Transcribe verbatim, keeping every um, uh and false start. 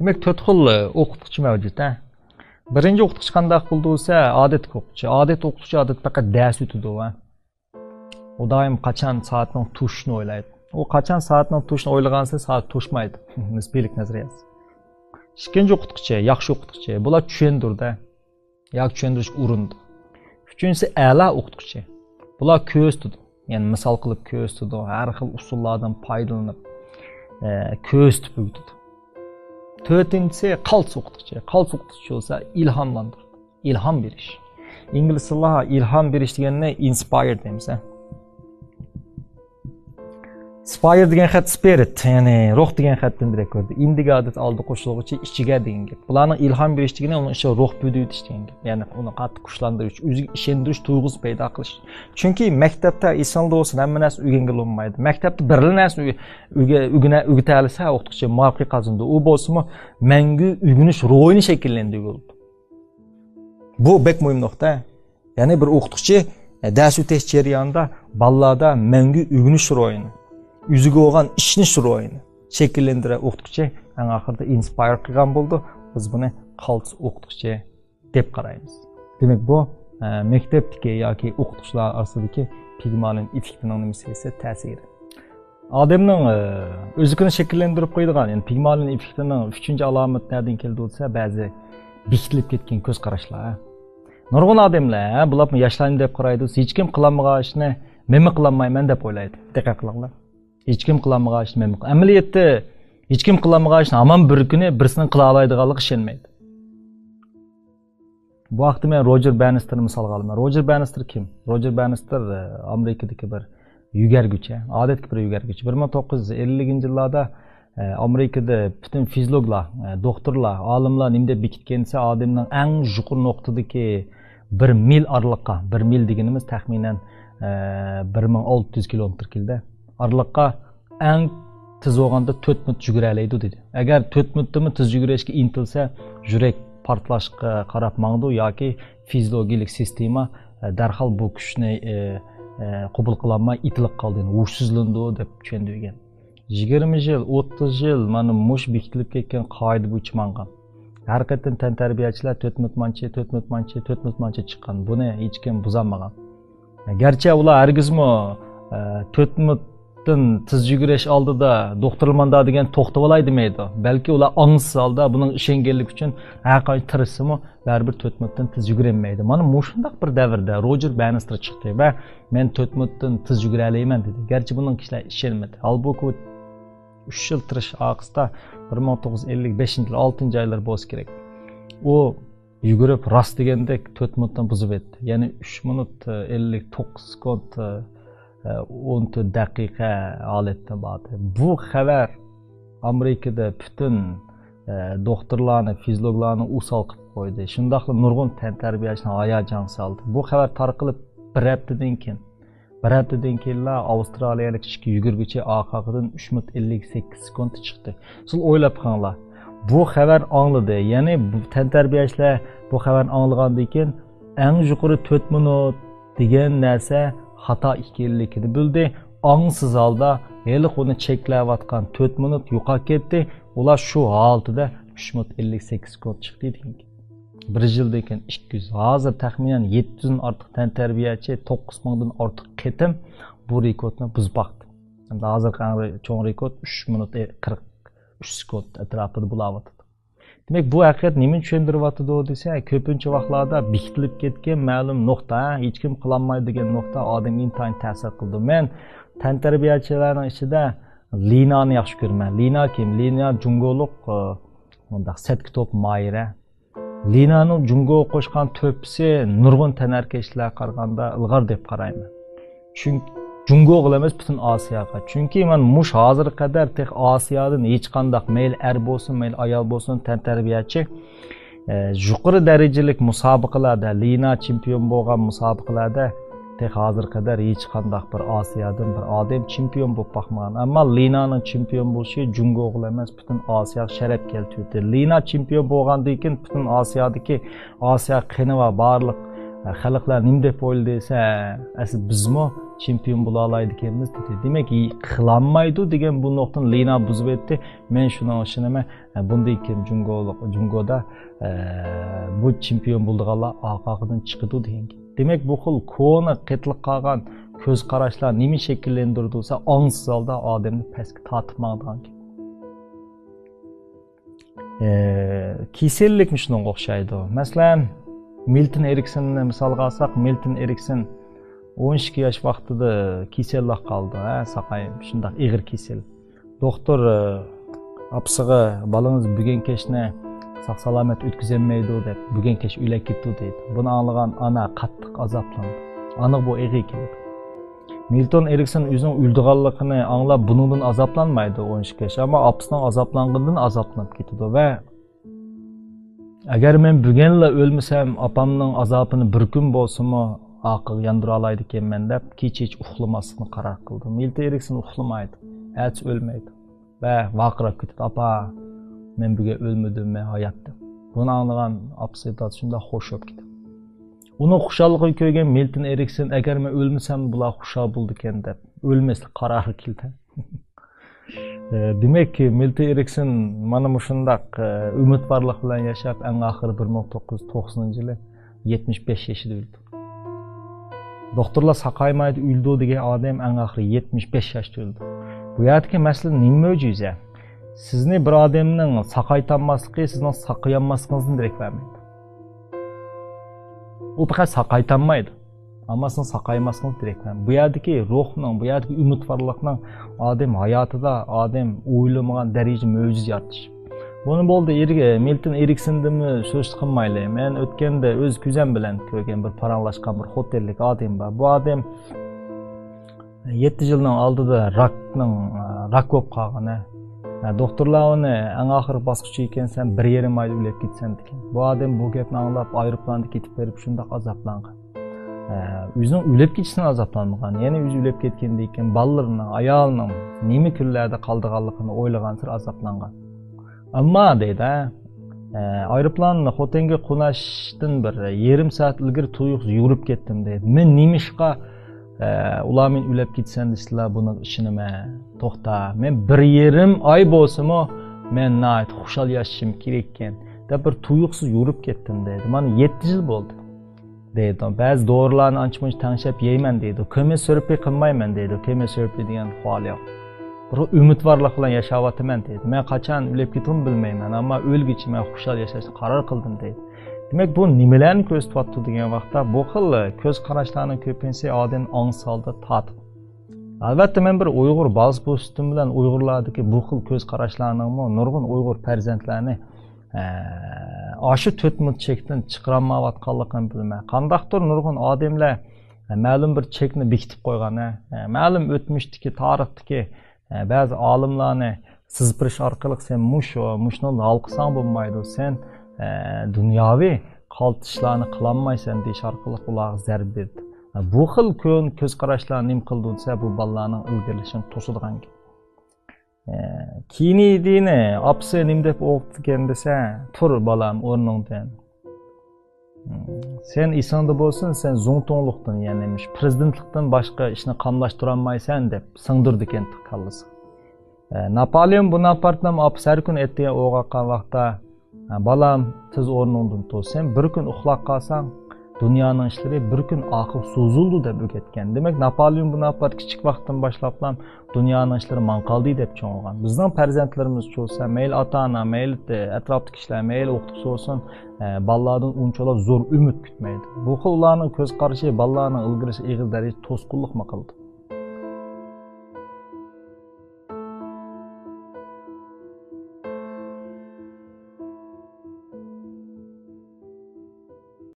دېمەك، تۆت خىل ئوقۇتقۇچى مەۋجۇت، ھە. بىرىنچى ئوقۇتقۇچى قانداق بولىدۇ دېسە، ئادەتتىكى ئوقۇتقۇچى. ئادەتتىكى ئوقۇتقۇچى ئادەتتە پەقەت دەرس ئۆتىدۇ، ھە. ئۇ دائىم قاچان سائەتنىڭ توشۇشىنى ئويلايدۇ. ئۇ قاچان سائەتنىڭ توشۇشىنى ئويلىغانسېرى سائەت توشمايدۇ. نىسپىيلىك نەزەرىيەسى. ئىككىنچى ئوقۇتقۇچى، ياخشى ئوقۇتقۇچى. بۇلار چۈشەندۈرىدۇ، ھە. ياكى چۈشەندۈرۈشكە ئۇرۇنىدۇ. ئۈچىنچىسى ئەلا ئوقۇتقۇچى. بۇلار كۆرسىتىدۇ. يەنى مىسال قىلىپ كۆرسىتىدۇ. ھەر خىل ئۇسۇللاردىن پايدىلىنىپ، ئە، كۆرسىتىپ ئۆگىتىدۇ. تۆتىنچىسى قالتىس ئوقۇتقۇچى. قالتىس ئوقۇتقۇچى بولسا ئىلھاملاندۇرىدۇ. ئىلھام بېرىش. ئىنگلىز تىلىدا ئىلھام بېرىش دېگەننى inspire دەيمىز، ھە. Inspire دېگەن خەت spirit، يەنى روھ دېگەن خەتتىن دېرەك بېرىدۇ. ئىندىگا ئادەتتە ئالدى قوشۇلغۇچى ئىچىگە دېگەن گەپ. بۇلارنىڭ ئىلھام بېرىش دېگىنى ئۇنىڭ ئىچىگە روھ بۆلۈۋېتىش دېگەن گەپ. يەنى ئۇنى قاتتىق كۈچلەندۈرۈش، ئۆزىگە ئىشەندۈرۈش تۇيغۇسى پەيدا قىلىش. چۈنكى مەكتەپتە ئېسىڭلاردا بولسۇن، ھەممە نەرسىنى ئۆگەنگىلى بولمايدۇ. مەكتەپتە بىرلا نەرسىنى ئۆگە-، ئۆگە-، ئۆگىنە-، ئۆگىتەلىسە ئوقۇتقۇچى مۇۋەپپەقىيەت قازىنىدۇ. ئۇ بولسىمۇ مەڭگۈ ئۆگىنىش روھىنى شەكىللەندۈرگىلى بولىدۇ. بۇ بەك مۇھىم نۇقتا. يەنى بىر ئوقۇتقۇچى، ئە، دەرس ئۆتەش جەريانىدا بالىلاردا مەڭگۈ ئۆگىنىش روھىنى، ئۆزىگە بولغان ئىشىنىش روھىنى شەكىللەندۈرە ئوقۇتقۇچى، ئەڭ ئاخىرىدا inspire قىلغان بولىدۇ. بىز بۇنى قالتىس ئوقۇتقۇچى دەپ قارايمىز. دېمەك، بۇ، ئە، مەكتەپتىكى ياكى ئوقۇتقۇچىلار ئارىسىدىكى پىگمالىن ئېففېكتىنىڭ نېمىسى دېسە تەسىرى. ئادەمنىڭ، ئە، ئۆزلۈكىنى شەكىللەندۈرۈپ قويىدىغان، يەنى پىگمالىن ئېففېكتىنىڭ ئۈچىنچى ئالامىتى نەدىن كېلىدۇ دېسە، بەزى بېكىتىلىپ كەتكەن كۆز قاراشلار. نۇرغۇن ئادەملەر، ھە، بۇلارمۇ ياشلارنى دەپ قارايدۇ، ھېچكىم قىلالمىغان ئىشنى مەنمۇ قىلالمايمەن دەپ ئويلايدۇ. دىققەت قىلىڭلار. ھېچكىم قىلالمىغان ئىشنى مەنمۇ قىل-، ئەمەلىيەتتە ھېچكىم قىلالمىغان ئىشنى ھامان بىر كۈنى بىرسىنىڭ قىلالايدىغانلىقىغا ئىشەنمەيدۇ. بۇ ھەقتە مەن روجېر بەننىستېرنى مىسالغا ئالىمەن. روجېر بەننىستېر كىم؟ روجېر بەننىستېر، ئە، ئامېرىكىدىكى بىر يۈگەرگۈچى، ئادەتتىكى بىر يۈگەرگۈچى. بىر مىڭ توققۇز يۈز ئەللىكىنچى يىللاردا، ئە، ئامېرىكىدا پۈتۈن فىزىولوگلار، ئە، دوختۇرلار، ئالىملار نېمە دەپ بېكىتكەن دېسە، ئادەمنىڭ ئەڭ يۇقىرى نۇقتىدىكى بىر مىل ئارىلىققا، بىر مىل دېگىنىمىز تەخمىنەن، ئە، بىر مىڭ ئالتە يۈز كىلومېتىر كېلىدۇ. ئارىلىققا ئەڭ تېز بولغاندا تۆت مىنۇت يۈگۈرەلەيدۇ دېدى. ئەگەر تۆت مىنۇتتىنمۇ تېز يۈگۈرۈشكە ئىنتىلسە، يۈرەك پارتلاشقا قاراپ ماڭىدۇ ياكى فىزىولوگىيىلىك سىستېما، ئە، دەرھال بۇ كۈچنى، ئە، ئە، قوبۇل قىلالماي ئېتىلىپ قالىدۇ، يەنى ھوشسىزلىنىدۇ دەپ چۈشەندۈرگەن. يىگىرمە يىل، ئوتتۇز يىل مانا مۇشۇ بېكىتىلىپ كەتكەن قائىدە بويىچە ماڭغان. ھەر قېتىم تەنتەربىيەچىلەر تۆت مىنۇت مانچە، تۆت مىنۇت مانچە، تۆت مىنۇت مانچە چىققان. بۇنى ھېچكىم بۇزالمىغان. گەرچە ئۇلار ھەرگىزمۇ، ئە، تۆت مىنۇتتىن تېز يۈگۈرۈش ئالدىدا دوختۇر ماندا دېگەن توختىۋالاي دېمەيدۇ. بەلكى ئۇلار ئاڭسىز ھالدا بۇنىڭغا ئىشەنگەنلىكى ئۈچۈن ھەر قانچە تىرىشسىمۇ بەرىبىر تۆت مىنۇتتىن تېز يۈگۈرەلمەيدۇ. مانا مۇشۇنداق بىر دەۋردە روجېر بەننىستېر چىقتى ۋە مەن تۆت مىنۇتتىن تېز يۈگۈرەلەيمەن دېدى. گەرچە بۇنىڭ كىشىلەر ئىشەنمىدى. ھالبۇكى ئۇ ئۈچ يىل تىرىشىش ئارقىسىدا بىر مىڭ توققۇز يۈز ئەللىك بەشىنچى يىل ئالتىنچى ئايلىرى بولسا كېرەك. ئۇ يۈگۈرۈپ راست دېگەندەك تۆت مىنۇتنى بۇزۇپ ئۆتتى. يەنى ئۈچ مىنۇت، ئە، ئەللىك توققۇز سېكۇنت، ئە، ئون تۆت دەقىقە ھالەتتە باردى. بۇ خەۋەر ئامېرىكىدا پۈتۈن، ئە، دوختۇرلارنى، فىزىولوگلارنى ئوسال قىلىپ قويدى. شۇنداقلا نۇرغۇن تەنتەربىيەچىنى ھاياجانغا سالدى. بۇ خەۋەر تارقىلىپ بىر ھەپتىدىن كېيىن، بىر ھەپتىدىن كېيىنلا ئاۋسترالىيەلىك ئىككى يۈگۈرگۈچى ئارقا-ئارقىدىن ئۈچ مىنۇت ئەللىك سەككىز سېكۇنت چىقتى. سىز ئويلاپ بېقىڭلار، بۇ خەۋەر ئاڭلىدى. يەنى بۇ تەنتەربىيەچىلەر بۇ خەۋەرنى ئاڭلىغاندىن كېيىن، ئەڭ يۇقىرى تۆت مىنۇت دېگەن نەرسە خاتا ئىكەنلىكىنى بىلدى. ئاڭسىز ھالدا ھېلىقى ئۇنى چەكلەۋاتقان تۆت مىنۇت يوقاپ كەتتى. ئۇلار شۇ ھالىتىدە ئۈچ مىنۇت ئەللىك سەككىز سېكۇنت چىقتى دېگەن گەپ. بىر يىلدىن كېيىن ئىككى يۈز، ھازىر تەخمىنەن يەتتە يۈزدىن ئارتۇق تەنتەربىيەچى، توققۇز مىڭدىن ئارتۇق قېتىم بۇ رېكورتنى بۇزۇپ باقتى. ئەمدى ھازىرقى ئەڭ چوڭ رېكورت ئۈچ مىنۇت قىرىق ئۈچ سېكۇنت ئەتراپىدا بولاۋاتىدۇ. دېمەك، بۇ ھەقىقەت نېمىنى چۈشەندۈرۈۋاتىدۇ دېسە، كۆپىنچە ۋاقىتلاردا بېكىتىلىپ كەتكەن مەلۇم نۇقتا، ھېچكىم قىلالمايدۇ دېگەن نۇقتا ئادەمگە ئىنتايىن تەسىر قىلىدۇ. مەن تەنتەربىيەچىلەرنىڭ ئىچىدە لىنانى ياخشى كۆرىمەن. لىنا كىم؟ لىنا جۇڭگولۇق، ئە، مۇنداق سەتكە توپ ماھىرە. لىنانىڭ جۇڭگوغا قوشقان تۆھپىسى نۇرغۇن تەنھەرىكەتچىلەرگە قارىغاندا ئىلغار دەپ قارايمەن. چۈنكى جۇڭگوغىلا ئەمەس، پۈتۈن ئاسىياغا. چۈنكى مەن مۇشۇ ھازىرغا قەدەر تېخى ئاسىيادىن ھېچقانداق، مەيلى ئەر بولسۇن، مەيلى ئايال بولسۇن، تەنتەربىيەچى، ئە، يۇقىرى دەرىجىلىك مۇسابىقىلەردە، لىنا چېمپىيون بولغان مۇسابىقىلەردە تېخى ھازىرغا قەدەر ھېچقانداق بىر ئاسىيادىن بىر ئادەم چېمپىيون بولۇپ باقمىغان. ئەمما لىنانىڭ چېمپىيون بولۇشى جۇڭگوغىلا ئەمەس، پۈتۈن ئاسىياغا شەرەپ كەلتۈردى. لىنا چېمپىيون بولغاندىن كېيىن پۈتۈن ئاسىيادىكى، ئاسىيا قېنى بار بارلىق، ئە، خەلقلەر نېمە دەپ ئويلىدى دېسە، ئەسلى بىزمۇ چېمپىيون بولالايدىكەنمىز دېدى. دېمەك، قىلالمايدۇ دېگەن بۇ نۇقتىنى لىنا بۇزۇۋەتتى. مەن شۇنىڭغا ئىشىنىمەن. ھە، بۇندىن كېيىن جۇڭگو، جۇڭگودا، ئە، بۇ چېمپىيون بولىدىغانلار ئارقا-ئارقىدىن چىقىدۇ دېگەن گەپ. دېمەك، بۇ خىل كونا قېتىلىپ قالغان كۆز قاراشلار نېمە شەكىللەندۈرىدۇ دېسە، ئاڭسىز ھالدا ئادەمنى پەسكە تارتىپ ماڭىدىغان گەپ. ئە، كېسەللىكمۇ شۇنىڭغا ئوخشايدۇ. مەسىلەن، مىلتون ئېرىكسوننى مىسالغا ئالساق، مىلتون ئېرىكسون ئون ئىككى ياش ۋاقتىدا كېسەللىك قالدى، ھە، ساقاي، شۇنداق ئېغىر كېسەل. دوختۇر، ئە، ئاپىسىغا، «بالىڭىز بۈگۈن كەچنى ساق-سالامەت ئۆتكۈزەلمەيدۇ» دەپ، «بۈگۈن كەچ ئۆلۈپ كېتىدۇ» دەيدۇ. بۇنى ئاڭلىغان ئانا قاتتىق ئازابلىنىدۇ. ئانىغا بۇ ئېغىر كېلىدۇ. مىلتون ئېرىكسون ئۆزىنىڭ ئۆلىدىغانلىقىنى ئاڭلاپ، بۇنىڭدىن ئازابلانمايدۇ، ئون ئىككى ياش، ئەمما ئاپىسىنىڭ ئازابلانغىنىدىن ئازابلىنىپ كېتىدۇ ۋە «ئەگەر مەن بۈگۈنلا ئۆلمىسەم، ئاپامنىڭ ئازابىنى بىر كۈن بولسىمۇ ئارقىغا ياندۇرالايدىكەنمەن» دەپ، كېچە ھېچ ئۇخلىماسلىقنى قارار قىلدى. مىلتون ئېرىكسون ئۇخلىمايدۇ، ئەتىسى ئۆلمەيدۇ ۋە ۋارقىراپ كېتىدۇ، «ئاپا، مەن بۈگۈن ئۆلمىدىم، مەن ھايات» دەپ. بۇنى ئاڭلىغان ئاپىسى، دادىسى شۇنداق خوش بولۇپ كېتىدۇ. ئۇنىڭ خۇشاللىقىنى كۆرگەن مىلتون ئېرىكسون، «ئەگەر مەن ئۆلمىسەم، بۇلار خۇشال بولىدىكەن» دەپ، ئۆلمەسلىك قارارىغا كېلىدۇ. ئە، دېمەك، مىلتون ئېرىكسون مانا مۇشۇنداق، ئە، ئۈمىدۋارلىق بىلەن ياشاپ، ئەڭ ئاخىرى بىر مىڭ توققۇز يۈز توقسىنىنچى يىلى يەتمىش بەش يېشىدا ئۆلدى. دوختۇرلار «ساقايمايدۇ، ئۆلىدۇ» دېگەن ئادەم ئەڭ ئاخىرى يەتمىش بەش ياشتا ئۆلدى. بۇ يەردىكى مەسىلە نېمە مۆجىزە؟ سىزنى بىر ئادەمنىڭ ساقايتالماسلىقى سىزنىڭ ساقىيالماسلىقىڭىزدىن دېرەك بەرمەيدۇ. ئۇ پەقەت ساقايتالمايدۇ. ئەمما سىزنىڭ ساقايماسلىقىڭىز دېرەك بەرمەيدۇ. بۇ يەردىكى روھنىڭ، بۇ يەردىكى ئۈمىدۋارلىقنىڭ ئادەم ھاياتىدا ئادەم ئويلىمىغان دەرىجىدە مۆجىزە يارىتىش. بۇنى بولدى، ئېرىك-، مىلتون ئېرىكسوندىنمۇ سۆز قىلمايلى. مەن ئۆتكەندە ئۆز كۆزۈم بىلەن كۆرگەن بىر پاراڭلاشقان بىر خوتەنلىك ئادەم بار. بۇ ئادەم يەتتە يىلنىڭ ئالدىدا راكنىڭ، راك بولۇپ قالغان، ھە. دوختۇرلار ئۇنى، «ئەڭ ئاخىرقى باسقۇچ ئىكەنسەن، بىر يېرىم ئايدا ئۆلۈپ كېتىسەن» دېگەن. بۇ ئادەم بۇ گەپنى ئاڭلاپ، ئايروپىلاندا كېتىپ بېرىپ، شۇنداق ئازابلانغان. ئە، ئۆزىنىڭ ئۆلۈپ كېتىشىدىن ئازابلانمىغان، يەنە ئۆزى ئۆلۈپ كەتكەندىن كېيىن بالىلىرىنىڭ، ئايالىنىڭ نېمە كۈنلەردە قالىدىغانلىقىنى ئويلىغانسېرى ئازابلانغان. ئەمما دەيدۇ، ئە، ئايروپىلان خوتەنگە قونۇشتىن بىر يېرىم سائەت ئىلگىرى تۇيۇقسىز يۈگۈرۈپ كەتتىم دەيدۇ. مەن نېمىشقا، ئە، ئۇلار مېنى ئۆلۈپ كېتىسەن دېسىلا بۇنىڭغا ئىشىنىمەن. توختا، مەن بىر يېرىم ئاي بولسىمۇ مەن ناھايىتى خۇشال ياشىشىم كېرەككەن دەپ بىر تۇيۇقسىز يۈگۈرۈپ كەتتىم دەيدۇ. مانا يەتتە يىل بولدى. دەيدۇ. بەزى دورىلارنى ئانچە-مۇنچە تەڭشەپ يەيمەن دەيدۇ. كېموتېراپىيە قىلمايمەن دەيدۇ. كېموتېراپىيە دېگەن خىيالى يوق. بىر ئۈمىدۋارلىق بىلەن ياشاۋاتىمەن دەيدۇ. مەن قاچان ئۆلۈپ كېتىمنى بىلمەيمەن، ئەمما ئۆلگۈچە مەن خۇشال ياشاشنى قارار قىلدىم دەيدۇ. دېمەك، بۇ نېمىلەرنى كۆرسىتىۋاتىدۇ دېگەن ۋاقىتتا، بۇ خىل كۆز قاراشلارنىڭ كۆپىنچىسى ئادەمنى ئاڭسىز ھالدا تارتىدۇ. ئەلۋەتتە، مەن بىر ئۇيغۇر بالىسى بولۇشۇم بىلەن ئۇيغۇرلاردىكى بۇ خىل كۆز قاراشلارنىڭمۇ نۇرغۇن ئۇيغۇر پەرزەنتلەرنى ئە، ئاشۇ تۆت مۇددا چەكتىن چىقىرالمايۋاتقانلىقىنى بىلىمەن. قانداقتۇر نۇرغۇن ئادەملەر، ئە، مەلۇم بىر چەكنى بېكىتىپ قويغان، ئە، مەلۇم ئۆتمۈشتىكى، تارىختىكى، ئە، بەزى ئالىملارنى سىزىپ بېرىش ئارقىلىق، «سەن مۇشۇ، مۇشۇنى ھال قىلساڭ بولمايدۇ، سەن، ئە، دۇنياۋى قالتىشلارنى قىلالمايسەن» دېيىش ئارقىلىق ئۇلارغا زەربە بېرىدۇ. ئە، بۇ خىل كۆن-، كۆز قاراشلار نېمە قىلىدۇ دېسە، بۇ بالىلارنىڭ ئىلگىرىلىشىنى توسىدىغان گەپ. ئە، كېننېدىنى ئاپىسى نېمە دەپ ئويغىتىدىكەن دېسە، «تۇر، بالام، ئورنۇڭدىن. سەن ئېسىڭدە بولسۇن، سەن زۇڭتۇڭلۇقتىن، يەنى مۇشۇ پىرېزىدېنتلىقتىن باشقا ئىشنى قاملاشتۇرالمايسەن» دەپ سىڭدۈرىدىكەن كاللىسىغا. ئە، ناپولېئون بوناپارتنىڭ ئاپىسى ھەر كۈنى ئەتىگەن ئويغاققان ۋاقىتتا، «ھە، بالام، تېز ئورنۇڭدىن تۇر. سەن بىر كۈن ئۇخلاپ قالساڭ، دۇنيانىڭ ئىشلىرى بىر كۈن ئارقىغا سوزۇلىدۇ» دەپ ئۆگەتكەن. دېمەك، ناپولېئون بوناپارت كىچىك ۋاقتىدىن باشلاپلا دۇنيانىڭ ئىشلىرى ماڭقالدى دەپ چوڭ بولغان. بىزنىڭ پەرزەنتلىرىمىزچە بولسا، مەيلى ئاتا-ئانا، مەيلى ئەتراپتىكى كىشىلەر، مەيلى ئوقۇتقۇچى بولسۇن، ئە، بالىلاردىن ئۇنچىۋالا زور ئۈمىد كۈتمەيدۇ. بۇ خىل ئۇلارنىڭ كۆز قارىشى بالىلارنىڭ ئىلگىرىلىشىگە ئېغىر دەرىجىدە توسقۇنلۇقمۇ قىلىدۇ.